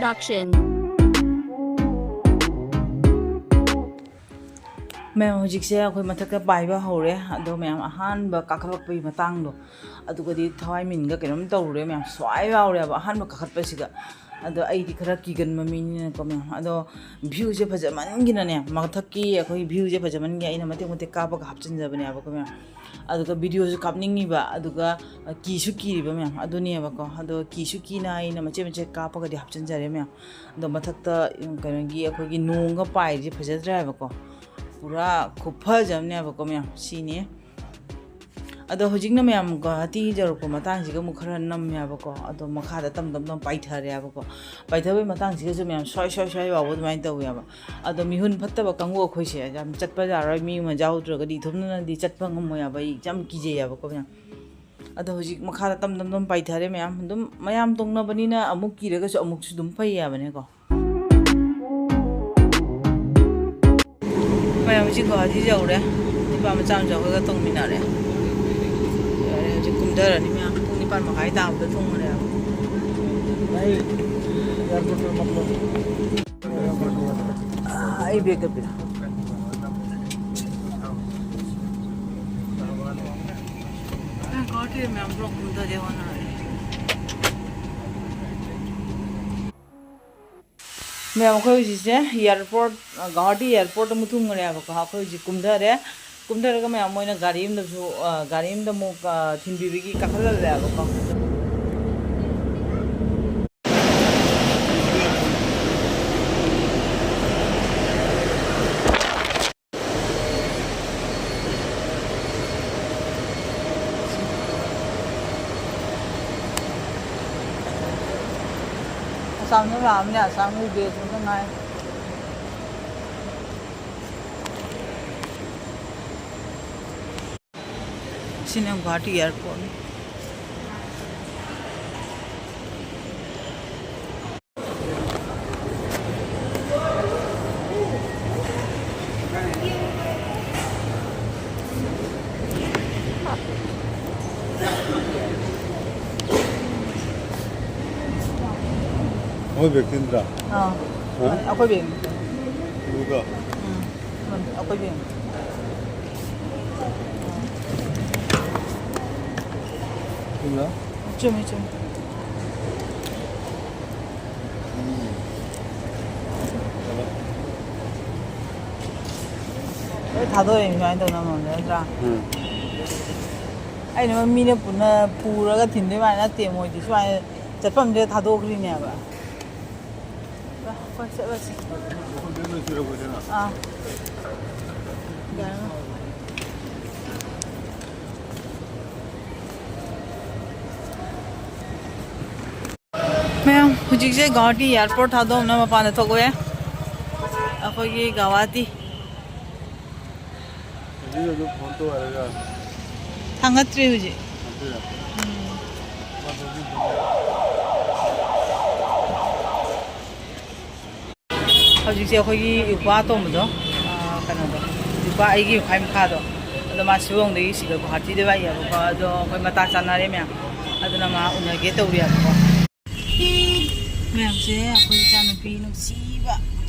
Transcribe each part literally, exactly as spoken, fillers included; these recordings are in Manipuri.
Production. ꯃꯌꯥꯝ, ꯍꯧꯖꯤꯛꯁꯦ ꯑꯩꯈꯣꯏ ꯃꯊꯛꯇ ꯄꯥꯏꯕ ꯍꯧꯔꯦ꯫ ꯑꯗꯣ ꯃꯌꯥꯝ, ꯑꯍꯥꯟꯕ ꯀꯥꯈꯠꯂꯛꯄꯒꯤ ꯃꯇꯥꯡꯗꯣ, ꯑꯗꯨꯒꯗꯤ ꯊꯋꯥꯏ ꯃꯤꯟꯒ ꯀꯩꯅꯣꯝ ꯇꯧꯔꯨꯔꯦ ꯃꯌꯥꯝ, ꯁ꯭ꯋꯥꯏ ꯌꯥꯎꯔꯦꯕ ꯑꯍꯥꯟꯕ ꯀꯥꯈꯠꯄꯁꯤꯒ꯫ ꯑꯗꯣ ꯑꯩꯗꯤ ꯈꯔ ꯀꯤꯒꯟꯕ ꯃꯤꯅꯤꯅꯀꯣ ꯃꯌꯥꯝ, ꯑꯗꯣ ꯚ꯭ꯌꯨꯁꯦ ꯐꯖꯃꯟꯒꯤꯅꯅꯦ, ꯃꯊꯛꯀꯤ ꯑꯩꯈꯣꯏ ꯚ꯭ꯌꯨꯁꯦ ꯐꯖꯃꯟꯒꯤ ꯑꯩꯅ ꯃꯇꯦꯛ ꯃꯇꯦꯛ ꯀꯥꯞꯄꯒ ꯍꯥꯞꯆꯤꯟꯖꯕꯅꯦꯕꯀꯣ ꯃꯌꯥꯝ꯫ ꯑꯗꯨꯒ ꯚꯤꯗꯤꯑꯣꯁꯨ ꯀꯥꯞꯅꯤꯡꯉꯤꯕ, ꯑꯗꯨꯒ ꯀꯤꯁꯨ ꯀꯤꯔꯤꯕ ꯃꯌꯥꯝ ꯑꯗꯨꯅꯦꯕꯀꯣ꯫ ꯑꯗꯣ ꯀꯤꯁꯨ ꯀꯤꯅ ꯑꯩꯅ ꯃꯆꯦꯠ ꯃꯆꯦꯠ ꯀꯥꯞꯄꯒꯗꯤ ꯍꯥꯞꯆꯤꯟꯖꯔꯦ ꯃꯌꯥꯝ꯫ ꯑꯗꯣ ꯃꯊꯛꯇ ꯀꯩꯅꯣꯒꯤ ꯑꯩꯈꯣꯏꯒꯤ ꯅꯣꯡꯒ ꯄꯥꯏꯔꯤꯁꯦ ꯐꯖꯗ꯭ꯔꯥ ꯍꯥꯏꯕꯀꯣ, ꯄꯨꯔꯥ ꯈꯨꯐꯖ ꯑꯃꯅꯦꯕꯀꯣ ꯃꯌꯥꯝ, ꯁꯤꯅꯤ꯫ ꯑꯗꯣ ꯍꯧꯖꯤꯛꯅ ꯃꯌꯥꯝ ꯒꯨꯋꯥꯍꯥꯇꯤ ꯌꯧꯔꯛꯄ ꯃꯇꯥꯡꯁꯤꯒ ꯑꯃꯨꯛ ꯈꯔ ꯅꯝꯃꯦꯕꯀꯣ, ꯑꯗꯣ ꯃꯈꯥꯗ ꯇꯝ ꯇꯝ ꯇꯝ ꯄꯥꯏꯊꯔꯦꯕꯀꯣ꯫ ꯄꯥꯏꯊꯕꯒꯤ ꯃꯇꯥꯡꯁꯤꯒꯁꯨ ꯃꯌꯥꯝ ꯁ꯭ꯋꯥꯏ ꯁ꯭ꯋꯥꯏ ꯁ꯭ꯋꯥꯏ ꯌꯥꯎꯕ ꯑꯗꯨꯃꯥꯏꯅ ꯇꯧꯋꯦꯕ꯫ ꯑꯗꯣ ꯃꯤꯍꯨꯟ ꯐꯠꯇꯕ ꯀꯥꯡꯕꯨ ꯑꯩꯈꯣꯏꯁꯦ ꯌꯥꯝ ꯆꯠꯄ ꯌꯥꯔꯣꯏ, ꯃꯤ ꯑꯃ ꯌꯥꯎꯗ꯭ꯔꯒꯗꯤ ꯏꯊꯣꯟꯗꯅꯗꯤ ꯆꯠꯄ ꯉꯝꯃꯣꯏ ꯍꯥꯏꯕ, ꯑꯩ ꯌꯥꯝ ꯀꯤꯖꯩꯌꯦꯕꯀꯣ ꯃꯌꯥꯝ꯫ ꯑꯗꯣ ꯍꯧꯖꯤꯛ ꯃꯈꯥꯗ ꯇꯝ ꯇꯝ ꯇꯝ ꯄꯥꯏꯊꯔꯦ ꯃꯌꯥꯝ꯫ ꯑꯗꯨꯝ ꯃꯌꯥꯝ ꯇꯣꯡꯅꯕꯅꯤꯅ ꯑꯃꯨꯛ ꯀꯤꯔꯒꯁꯨ ꯑꯃꯨꯛꯁꯨ ꯑꯗꯨꯝ ꯐꯩ ꯍꯥꯏꯕꯅꯦꯀꯣ꯫ ꯃꯌꯥꯝ ꯍꯧꯖꯤꯛ ꯒꯨꯋꯥꯍꯥꯇꯤ ꯌꯧꯔꯦ꯫ ꯅꯨꯄꯥ ꯃꯆꯥ ꯃꯆꯥ ꯑꯩꯈꯣꯏꯒ ꯇꯣꯡꯃꯤꯟꯅꯔꯦ꯫ ꯌꯧꯔꯦ, ꯍꯧꯖꯤꯛ ꯀꯨꯝꯊꯔꯅꯤ ꯃꯌꯥꯝ꯫ ꯄꯨꯡ ꯅꯤꯄꯥꯟ ꯃꯈꯥꯏ ꯇꯥꯕꯗ ꯊꯨꯡꯉꯅꯦꯕ꯫ ꯑꯩ ꯕꯦꯒꯇ ꯄꯤꯔꯣ꯫ ꯒꯨꯋꯥꯍꯥꯇꯤ ꯃꯌꯥꯝ ꯕ꯭ꯂꯣꯛ ꯀꯨꯝꯊꯒꯦ ꯍꯣꯠꯅꯔꯦ꯫ ꯃꯌꯥꯝ, ꯑꯩꯈꯣꯏ ꯍꯧꯖꯤꯛꯁꯦ ꯑꯦꯌꯥꯔꯄꯣꯔꯠ, ꯒꯧꯍꯥꯇꯤ ꯑꯦꯌꯥꯔꯄꯣꯔꯠ ꯑꯃꯨꯛ ꯊꯨꯡꯉꯨꯔꯦꯕꯀꯣ꯫ ꯑꯩꯈꯣꯏ ꯍꯧꯖꯤꯛ ꯀꯨꯝꯊꯔꯦ꯫ ꯀꯨꯝꯊꯔꯒ ꯃꯌꯥꯝ ꯃꯣꯏꯅ ꯒꯥꯔꯤ ꯑꯃꯗꯁꯨ, ꯑ, ꯒꯥꯔꯤ ꯑꯃꯗ ꯑꯃꯨꯛ, ꯑ, ꯊꯤꯟꯕꯤꯕꯒꯤ ꯀꯥꯈꯠꯍꯜꯂꯦꯕꯀꯣ꯫ ꯑꯁꯥꯝꯗ ꯂꯥꯛꯑꯝꯅꯦ, ꯑꯁꯥꯝꯒꯤ ꯕꯦꯒ ꯑꯃ ꯉꯥꯏ꯫ ꯁꯤꯅ ꯒꯨꯋꯥꯍꯥꯇꯤ ꯑꯦꯌꯥꯔꯄꯣꯔꯠꯅꯤ꯫ ꯑꯩꯈꯣꯏ ꯕꯦꯛꯀꯤꯟꯗ꯭ꯔꯥ? ꯑꯥ, ꯍꯥ? ꯑꯩꯈꯣꯏ ꯕꯦꯛꯅꯤ꯫ ꯎꯗꯣ? ꯎꯝ, ꯑꯩꯈꯣꯏ ꯕꯦꯛꯅꯤ꯫ ꯆꯨꯝꯃꯤꯔꯣ? ꯆꯨꯝꯃꯤ, ꯆꯨꯝꯃꯤ꯫ ꯎꯝ꯫ ꯂꯣꯏ ꯊꯥꯗꯣꯛꯑꯦ ꯁꯨꯃꯥꯏꯅ ꯇꯧꯅ ꯃꯃꯜꯗ, ꯅꯠꯇ꯭ꯔꯥ? ꯎꯝ꯫ ꯑꯩꯅ ꯃꯤꯅ ꯄꯨꯅ-, ꯄꯨꯔꯒ ꯊꯤꯟꯗꯣꯏ ꯃꯥꯅ ꯅꯠꯇꯦ, ꯃꯣꯏꯗꯤ ꯁꯨꯃꯥꯏꯅ ꯆꯠꯐꯝꯁꯤꯗ ꯊꯥꯗꯣꯛꯈ꯭ꯔꯤꯅꯦꯕ꯫ ꯍꯣꯏ, ꯆꯠꯂꯁꯤ꯫ ꯑꯥ꯫ ꯌꯥꯔꯦ꯫ ꯃꯌꯥꯝ, ꯍꯧꯖꯤꯛꯁꯦ ꯒꯧꯍꯥꯇꯤ ꯑꯦꯌꯥꯔꯄꯣꯔꯠ ꯊꯥꯗꯣꯛꯅ ꯃꯄꯥꯟꯗ ꯊꯣꯛꯂꯛꯑꯦ꯫ ꯑꯩꯈꯣꯏꯒꯤ ꯒꯧꯍꯥꯇꯤ꯫ ꯍꯧꯖꯤꯛ ꯑꯗꯨꯝ ꯐꯣꯟ ꯇꯧ ꯍꯥꯏꯔꯒ꯫ ꯊꯥꯡꯒꯠꯇ꯭ꯔꯤ ꯍꯧꯖꯤꯛ꯫ ꯊꯥꯡꯒꯠꯇ꯭ꯔꯤꯔꯥ? ꯎꯝ꯫ ꯍꯧꯖꯤꯛꯁꯦ ꯑꯩꯈꯣꯏꯒꯤ ꯏꯎꯄꯥ ꯑꯇꯣꯝꯕꯗꯣ, ꯑꯥ, ꯀꯩꯅꯣꯗꯣ, ꯏꯎꯄꯥ ꯑꯩꯒꯤ ꯈ꯭ꯋꯥꯏ ꯃꯈꯥꯗꯣ, ꯑꯗꯣ ꯃꯥ ꯁꯤꯂꯣꯡꯗꯒꯤ ꯁꯤꯗ ꯒꯨꯍꯥꯇꯤꯗ ꯂꯥꯛꯏꯌꯦꯕꯀꯣ꯫ ꯑꯗꯣ ꯑꯩꯈꯣꯏ ꯃꯇꯥ ꯆꯥꯅꯔꯦ ꯃꯌꯥꯝ, ꯑꯗꯨꯅ ꯃꯥ ꯎꯅꯒꯦ ꯇꯧꯔꯤꯌꯦꯕꯀꯣ꯫ ꯃꯌꯥꯝꯁꯦ ꯑꯩꯈꯣꯏ ꯏꯆꯥꯅꯨꯄꯤ ꯅꯨꯡꯁꯤꯕ,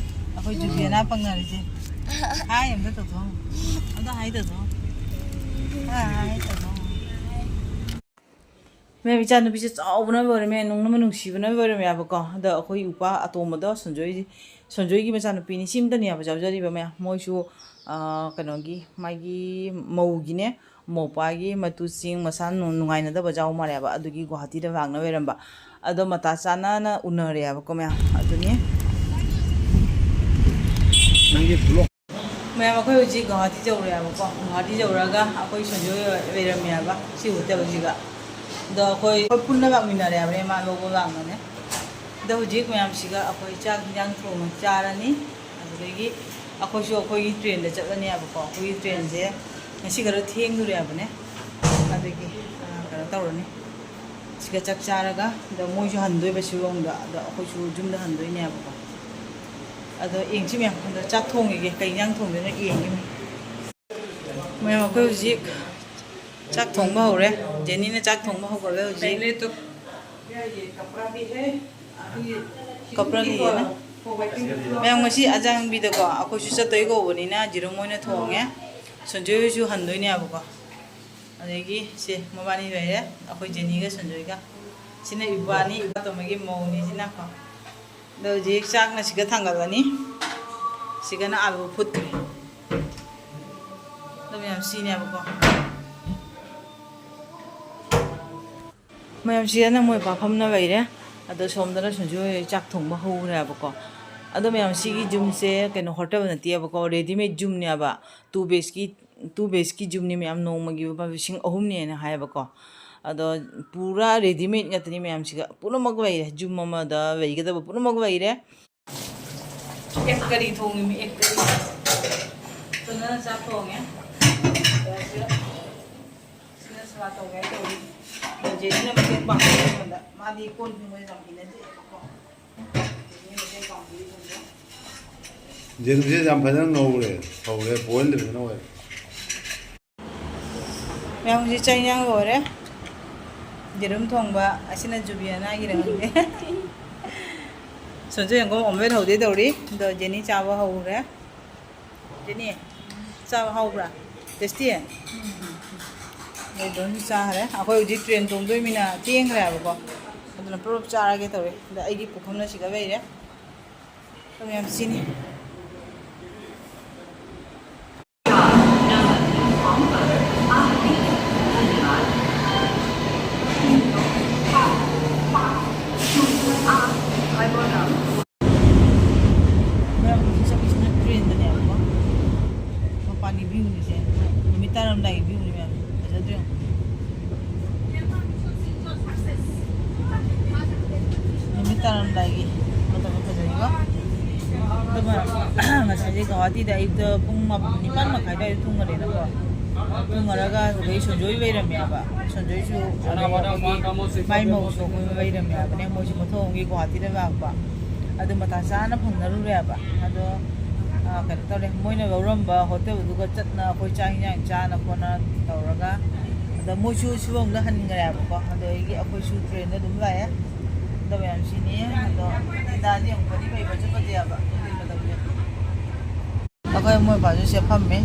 ꯑꯩꯈꯣꯏ ꯖꯨꯂꯤꯌꯥꯅ ꯄꯪꯅꯔꯤꯁꯦ꯫ ꯍꯥꯏ ꯑꯝꯇ ꯇꯧꯊꯣꯛꯑꯣ꯫ ꯑꯝꯇ ꯍꯥꯏ ꯇꯧꯊꯣꯛꯑꯣ꯫ ꯍꯥꯏ ꯇꯧꯊꯣꯛꯑꯣ꯫ ꯃꯦꯝ, ꯏꯆꯥꯅꯨꯄꯤꯁꯦ ꯆꯥꯎꯕꯅ ꯂꯣꯏꯔꯦ, ꯃꯦꯝ, ꯅꯨꯡꯅꯕ ꯅꯨꯡꯁꯤꯕꯅ ꯂꯣꯏꯔꯦ, ꯃꯦꯝꯕꯀꯣ꯫ ꯑꯗ ꯑꯩꯈꯣꯏ ꯏꯎꯄꯥ ꯑꯇꯣꯝꯕꯗꯣ, ꯁꯟꯖꯣꯏ, ꯁꯟꯖꯣꯏꯒꯤ ꯃꯆꯥꯅꯨꯄꯤꯅꯤ, ꯁꯤꯝꯇꯅꯦꯕ ꯌꯥꯎꯖꯔꯤꯕ, ꯃꯦꯝ꯫ ꯃꯣꯏꯁꯨ, ꯑꯥ, ꯀꯩꯅꯣꯒꯤ, ꯃꯥꯒꯤ ꯃꯧꯒꯤꯅꯦ, ꯃꯧꯄꯥꯒꯤ ꯃꯇꯨꯁꯤꯡ ꯃꯁꯥ ꯅꯨꯡ-, ꯅꯨꯡꯉꯥꯏꯅꯗꯕ ꯌꯥꯎ ꯃꯥꯜꯂꯦꯕ, ꯑꯗꯨꯒꯤ ꯒꯨꯍꯥꯇꯤꯗ ꯂꯥꯛꯅ ꯂꯩꯔꯝꯕ꯫ ꯑꯗꯣ ꯃꯇꯥ ꯆꯥꯅꯅ ꯎꯅꯔꯦꯕꯀꯣ, ꯃꯦꯝ꯫ ꯑꯗꯨꯅꯤ꯫ ꯅꯪꯒꯤ ꯕ꯭ꯂꯣꯛ꯫ ꯃꯌꯥꯝ, ꯑꯩꯈꯣꯏ ꯍꯧꯖꯤꯛ ꯒꯨꯍꯥꯇꯤ ꯌꯧꯔꯦꯕꯀꯣ꯫ ꯒꯨꯍꯥꯇꯤ ꯌꯧꯔꯒ ꯑꯩꯈꯣꯏ ꯁꯟꯖꯣꯏ ꯂꯩꯔꯝꯃꯦꯕ ꯁꯤ ꯍꯣꯇꯦꯜꯁꯤꯒ꯫ ꯑꯗꯣ ꯑꯩꯈꯣꯏ, ꯑꯩꯈꯣꯏ ꯄꯨꯟꯅ ꯂꯥꯛꯃꯤꯟꯅꯔꯦ ꯍꯥꯏꯕꯅꯦ, ꯃꯥ ꯂꯧꯕ ꯂꯥꯛꯅꯅꯦ꯫ ꯑꯗꯣ ꯍꯧꯖꯤꯛ ꯃꯌꯥꯝꯁꯤꯒ ꯑꯩꯈꯣꯏ ꯆꯥꯛ ꯍꯤꯟꯖꯥꯡ ꯊꯣꯡꯉ ꯆꯥꯔꯅꯤ꯫ ꯑꯗꯨꯗꯒꯤ ꯑꯩꯈꯣꯏꯁꯨ ꯑꯩꯈꯣꯏꯒꯤ ꯇ꯭ꯔꯦꯟꯗ ꯆꯠꯂꯅꯦꯕꯀꯣ꯫ ꯑꯩꯈꯣꯏꯒꯤ ꯇ꯭ꯔꯦꯟꯁꯦ ꯉꯁꯤ ꯈꯔ ꯊꯦꯡꯗꯣꯔꯦ ꯍꯥꯏꯕꯅꯦ꯫ ꯑꯗꯨꯒꯤ, ꯑ, ꯀꯩꯅꯣ ꯇꯧꯔꯅꯤ꯫ ꯁꯤꯒ ꯆꯥꯛ ꯆꯥꯔꯒ, ꯑꯗ ꯃꯣꯏꯁꯨ ꯍꯟꯗꯣꯏꯕ ꯁꯤꯂꯣꯡꯗ, ꯑꯗ ꯑꯩꯈꯣꯏꯁꯨ ꯌꯨꯝꯗ ꯍꯟꯗꯣꯏꯅꯦꯕꯀꯣ꯫ ꯑꯗꯣ ꯌꯦꯡꯁꯤ ꯃꯌꯥꯝ, ꯍꯟꯗꯛ ꯆꯥꯛ ꯊꯣꯡꯉꯤꯒꯦ, ꯀꯩ ꯏꯟꯖꯥꯡ ꯊꯣꯡꯗꯣꯏꯅꯣ ꯌꯦꯡꯒꯦ꯫ ꯃꯌꯥꯝ, ꯑꯩꯈꯣꯏ ꯍꯧꯖꯤꯛ ꯆꯥꯛ ꯊꯣꯡꯕ ꯍꯧꯔꯦ꯫ ꯖꯦꯅꯤꯅ ꯆꯥꯛ ꯊꯣꯡꯕ ꯍꯧꯒꯠꯂꯦ ꯍꯧꯖꯤꯛ꯫ पहले तो क्या ये कपड़ा भी है? ꯀꯞꯄ꯭ꯔꯥ ꯂꯤꯌꯦꯅ꯫ ꯃꯌꯥꯝ, ꯉꯁꯤ ꯑꯖꯥꯡꯕꯤꯗꯀꯣ ꯑꯩꯈꯣꯏꯁꯨ ꯆꯠꯇꯣꯏ ꯀꯧꯕꯅꯤꯅ ꯌꯦꯔꯨꯝ ꯑꯣꯏꯅ ꯊꯣꯡꯉꯦ꯫ ꯁꯟꯖꯣꯏ ꯍꯣꯏꯁꯨ ꯍꯟꯗꯣꯏꯅꯦꯕꯀꯣ꯫ ꯑꯗꯒꯤ ꯁꯦ ꯃꯕꯥꯅꯤ ꯂꯩꯔꯦ, ꯑꯩꯈꯣꯏ ꯖꯦꯅꯤꯒ ꯁꯟꯖꯣꯏꯒ꯫ ꯁꯤꯅ ꯏꯕꯥꯅꯤ, ꯏꯕꯥꯇꯣꯝꯕꯒꯤ ꯃꯧꯅꯤ ꯁꯤꯅꯀꯣ꯫ ꯑꯗꯣ ꯍꯧꯖꯤꯛ ꯆꯥꯛꯅ ꯁꯤꯒ ꯊꯥꯡꯒꯠꯂꯅꯤ꯫ ꯁꯤꯒꯅ ꯑꯥꯂꯨ ꯐꯨꯠꯇ꯭ꯔꯤ꯫ ꯑꯗꯣ ꯃꯌꯥꯝ ꯁꯤꯅꯦꯕꯀꯣ꯫ ꯃꯌꯥꯝꯁꯤꯗꯅ ꯃꯣꯏ ꯄꯥꯐꯝꯅ ꯂꯩꯔꯦ꯫ ꯑꯗꯣ ꯁꯣꯝꯗꯅ ꯁꯨꯝꯁꯨ ꯆꯥꯛ ꯊꯣꯡꯕ ꯍꯧꯈ꯭ꯔꯦꯕꯀꯣ꯫ ꯑꯗꯣ ꯃꯌꯥꯝꯁꯤꯒꯤ ꯌꯨꯝꯁꯦ ꯀꯩꯅꯣ ꯍꯣꯇꯦꯜ ꯅꯠꯇꯦꯕꯀꯣ, ꯔꯦꯗꯤꯃꯦꯗ ꯌꯨꯝꯅꯦꯕ꯫ ꯇꯨ ꯕꯦꯁꯀꯤ, ꯇꯨ ꯕꯦꯁꯀꯤ ꯌꯨꯝꯅꯤ ꯃꯌꯥꯝ, ꯅꯣꯡꯃꯒꯤ ꯂꯨꯄꯥ ꯂꯤꯁꯤꯡ ꯑꯍꯨꯝꯅꯦꯅ ꯍꯥꯏꯌꯦꯕꯀꯣ꯫ ꯑꯗꯣ ꯄꯨꯔꯥ ꯔꯦꯗꯤꯃꯦꯗ ꯉꯥꯛꯇꯅꯤ ꯃꯌꯥꯝꯁꯤꯒ꯫ ꯄꯨꯝꯅꯃꯛ ꯂꯩꯔꯦ, ꯌꯨꯝ ꯑꯃꯗ ꯂꯩꯒꯗꯕ ꯄꯨꯝꯅꯃꯛ ꯂꯩꯔꯦ꯫ ꯑꯦꯛ ꯀꯔꯤ ꯊꯣꯡꯉꯤꯃꯤ, ꯑꯦꯛ ꯀꯔꯤ꯫ ꯐꯖꯅ ꯆꯥꯛ ꯊꯣꯡꯉꯦ꯫ ꯁꯤꯅ ꯁꯂꯥꯠ ꯇꯧꯒꯦ ꯍꯥꯏ ꯇꯧꯔꯤ꯫ ꯖꯦꯅꯤꯅ ꯃꯇꯦꯡ ꯄꯥꯡꯉꯦ ꯑꯩꯉꯣꯟꯗ꯫ ꯃꯥꯗꯤ ꯀꯣꯟ ꯐꯦꯡꯕꯁꯦ ꯌꯥꯝ ꯍꯩꯅꯗꯦꯕꯀꯣ꯫ ꯖꯦꯅꯤꯅ ꯃꯇꯦꯡ ꯄꯥꯡꯕꯤꯔꯤꯁꯤꯡꯗꯣ꯫ ꯖꯦꯅꯤꯁꯦ ꯌꯥꯝ ꯐꯖꯅ ꯉꯧꯔꯦ, ꯁꯧꯔꯦ, ꯕꯣꯏꯜꯗꯤ ꯐꯖꯅ ꯑꯣꯏꯔꯦ꯫ ꯃꯌꯥꯝ ꯍꯧꯖꯤꯛ ꯆꯥꯛ ꯏꯟꯖꯥꯡ ꯂꯣꯏꯔꯦ꯫ ꯌꯦꯔꯨꯝ ꯊꯣꯡꯕ ꯑꯁꯤꯅ ꯖꯨꯕꯤꯌꯥꯅꯥꯒꯤꯔ ꯈꯪꯗꯦ꯫ ꯁꯣꯝꯁꯨ ꯌꯦꯡꯉꯣ, ꯑꯣꯝꯂꯦꯠ ꯍꯧꯗꯣꯏ ꯇꯧꯔꯤ꯫ ꯑꯗꯣ ꯖꯦꯅꯤ ꯆꯥꯕ ꯍꯧꯔꯦ꯫ ꯖꯦꯅꯤ, ꯆꯥꯕ ꯍꯥꯎꯕ꯭ꯔꯥ? ꯇꯦꯁꯇꯤ? ꯑꯗꯨꯝ ꯆꯥꯈ꯭ꯔꯦ꯫ ꯑꯩꯈꯣꯏ ꯍꯧꯖꯤꯛ ꯇ꯭ꯔꯦꯟ ꯇꯣꯡꯗꯣꯏꯃꯤꯅ ꯊꯦꯡꯈ꯭ꯔꯦ ꯍꯥꯏꯕꯀꯣ꯫ ꯑꯗꯨꯅ ꯄꯨꯂꯞ ꯆꯥꯔꯒꯦ ꯇꯧꯔꯦ꯫ ꯑꯗ ꯑꯩꯒꯤ ꯄꯨꯈꯝꯅ ꯁꯤꯗ ꯂꯩꯔꯦ꯫ ꯑꯗꯨ ꯃꯌꯥꯝ ꯁꯤꯅꯤ꯫ ꯃꯌꯥꯝ ꯍꯧꯖꯤꯛ ꯆꯠꯂꯤꯁꯤꯅ ꯇ꯭ꯔꯦꯟꯗꯅꯦꯕꯀꯣ꯫ ꯃꯄꯥꯟꯒꯤ ꯚ꯭ꯌꯨꯅꯤꯁꯦ, ꯅꯨꯃꯤꯠ ꯇꯥꯔꯝꯗꯥꯏꯒꯤ ꯚ꯭ꯌꯨꯅꯤ ꯃꯌꯥꯝ꯫ ꯐꯖꯗ꯭ꯔꯣ ꯌꯦꯡꯉꯣ? ꯅꯨꯃꯤꯠ ꯇꯥꯔꯝꯗꯥꯏꯒꯤ ꯃꯇꯝꯗ ꯐꯖꯩꯀꯣ꯫ ꯑꯗꯨꯒ ꯉꯁꯥꯏꯁꯦ ꯒꯧꯍꯥꯇꯤꯗ ꯑꯌꯨꯛꯇ ꯄꯨꯡ ꯃꯥꯄ-, ꯅꯤꯄꯥꯟ ꯃꯈꯥꯏ ꯑꯗꯨꯋꯥꯏꯗ ꯊꯨꯡꯉꯔꯦꯅꯀꯣ꯫ ꯊꯨꯡꯉꯔꯒ ꯑꯗꯨꯗꯩ ꯁꯣꯟꯖꯣꯏ ꯂꯩꯔꯝꯃꯦꯕ꯫ ꯁꯣꯟꯖꯣꯏꯁꯨ ꯑꯗꯩ ꯑꯩꯈꯣꯏꯒꯤ ꯃꯥꯏ ꯃꯧꯁꯨ ꯑꯩꯈꯣꯏ ꯂꯩꯔꯝꯃꯦ ꯍꯥꯏꯕꯅꯦ꯫ ꯃꯣꯏꯁꯨ ꯃꯊꯣꯡꯒꯤ ꯒꯨꯍꯥꯇꯤꯗ ꯂꯥꯛꯄ꯫ ꯑꯗꯨ ꯃꯇꯥ ꯆꯥꯅ ꯐꯪꯅꯔꯨꯔꯦꯕ꯫ ꯑꯗꯣ, ꯑ, ꯀꯩꯅꯣ ꯇꯧꯔꯦ, ꯃꯣꯏꯅ ꯂꯧꯔꯝꯕ ꯍꯣꯇꯦꯜꯗꯨꯒ ꯆꯠꯅ ꯑꯩꯈꯣꯏ ꯆꯥꯛ ꯏꯟꯖꯥꯡ ꯆꯥꯅ ꯈꯣꯠꯅ ꯇꯧꯔꯒ, ꯑꯗ ꯃꯣꯏꯁꯨ ꯁꯤꯂꯣꯡꯗ ꯍꯟꯈ꯭ꯔꯦꯕꯀꯣ꯫ ꯑꯗꯒꯤ ꯑꯩꯈꯣꯏꯁꯨ ꯇ꯭ꯔꯦꯟꯗ ꯑꯗꯨꯝ ꯂꯥꯛꯑꯦ꯫ ꯃꯌꯥꯝ ꯁꯤꯅꯤ꯫ ꯑꯗꯣ ꯅꯤꯗꯥꯗꯤ ꯑꯃꯨꯛ ꯒꯥꯔꯤ ꯂꯩꯕ ꯆꯠꯄꯗꯤ ꯌꯥꯕ, ꯑꯗꯨꯒꯤ ꯃꯇꯝꯗ ꯑꯩꯈꯣꯏ ꯃꯣꯏ ꯕꯥꯁꯨ ꯁꯤꯗ ꯐꯝꯃꯦ꯫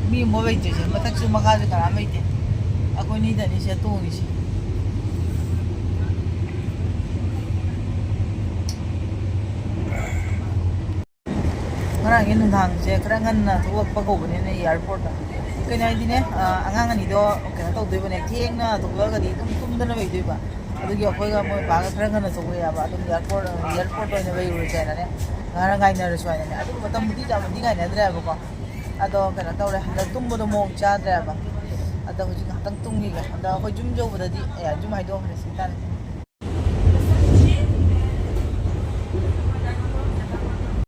ꯃꯤ ꯑꯃꯨꯛ ꯂꯩꯇ꯭ꯔꯤꯁꯦ, ꯃꯊꯛꯁꯨ ꯃꯈꯥꯁꯨ ꯀꯅꯥꯝ ꯂꯩꯇꯦ꯫ ꯑꯩꯈꯣꯏ ꯅꯤꯗꯅꯤ ꯁꯤꯗ ꯇꯣꯡꯉꯤꯁꯦ꯫ ꯉꯔꯥꯡꯒꯤ ꯅꯨꯡꯗꯥꯡꯁꯦ ꯈꯔ ꯉꯟꯅ ꯊꯣꯛꯂꯛꯄ ꯀꯧꯕꯅꯤꯅ ꯑꯦꯌꯥꯔꯄꯣꯔꯠꯇ꯫ ꯀꯩꯅꯣ ꯍꯥꯏꯗꯤꯅꯦ, ꯑ, ꯑꯉꯥꯡ ꯑꯅꯤꯗꯣ ꯀꯩꯅꯣ ꯇꯧꯗꯣꯏꯕꯅꯦ, ꯊꯦꯡꯅ ꯊꯣꯛꯂꯛꯑꯒꯗꯤ ꯑꯗꯨꯝ ꯇꯨꯝꯗꯅ ꯂꯩꯗꯣꯏꯕ꯫ ꯑꯗꯨꯒꯤ ꯑꯩꯈꯣꯏꯒ ꯃꯣꯏ ꯄꯥꯒ ꯈꯔ ꯉꯟꯅ ꯊꯣꯛꯂꯛꯑꯦꯕ꯫ ꯑꯗꯨꯝ ꯑꯦꯌꯥꯔꯄꯣꯔꯠ, ꯑꯦꯌꯥꯔꯄꯣꯔꯠ ꯑꯣꯏꯅ ꯂꯩꯔꯨꯔꯁꯦ ꯍꯥꯏꯅꯅꯦ, ꯉꯔꯥꯡ ꯉꯥꯏꯅꯔꯁꯨ ꯍꯥꯏꯅꯅꯦ꯫ ꯑꯗꯨꯒ ꯃꯇꯝꯕꯨꯗꯤ ꯌꯥꯝꯅꯗꯤ ꯉꯥꯏꯅꯗ꯭ꯔꯦꯕꯀꯣ꯫ ꯑꯗꯣ ꯀꯩꯅꯣ ꯇꯧꯔꯦ, ꯍꯟꯗꯛ ꯇꯨꯝꯕꯗꯣ ꯃꯑꯣꯡ ꯆꯥꯗ꯭ꯔꯦꯕ꯫ ꯑꯗꯣ ꯍꯧꯖꯤꯛ ꯉꯥꯛꯇꯪ ꯇꯨꯝꯈꯤꯒꯦ꯫ ꯑꯗꯣ ꯑꯩꯈꯣꯏ ꯌꯨꯝ ꯌꯧꯕꯗꯗꯤ, ꯑꯦ, ꯌꯨꯝ ꯍꯥꯏꯗꯣꯛꯈ꯭ꯔꯦ ꯁꯤ ꯇꯥꯔꯦ꯫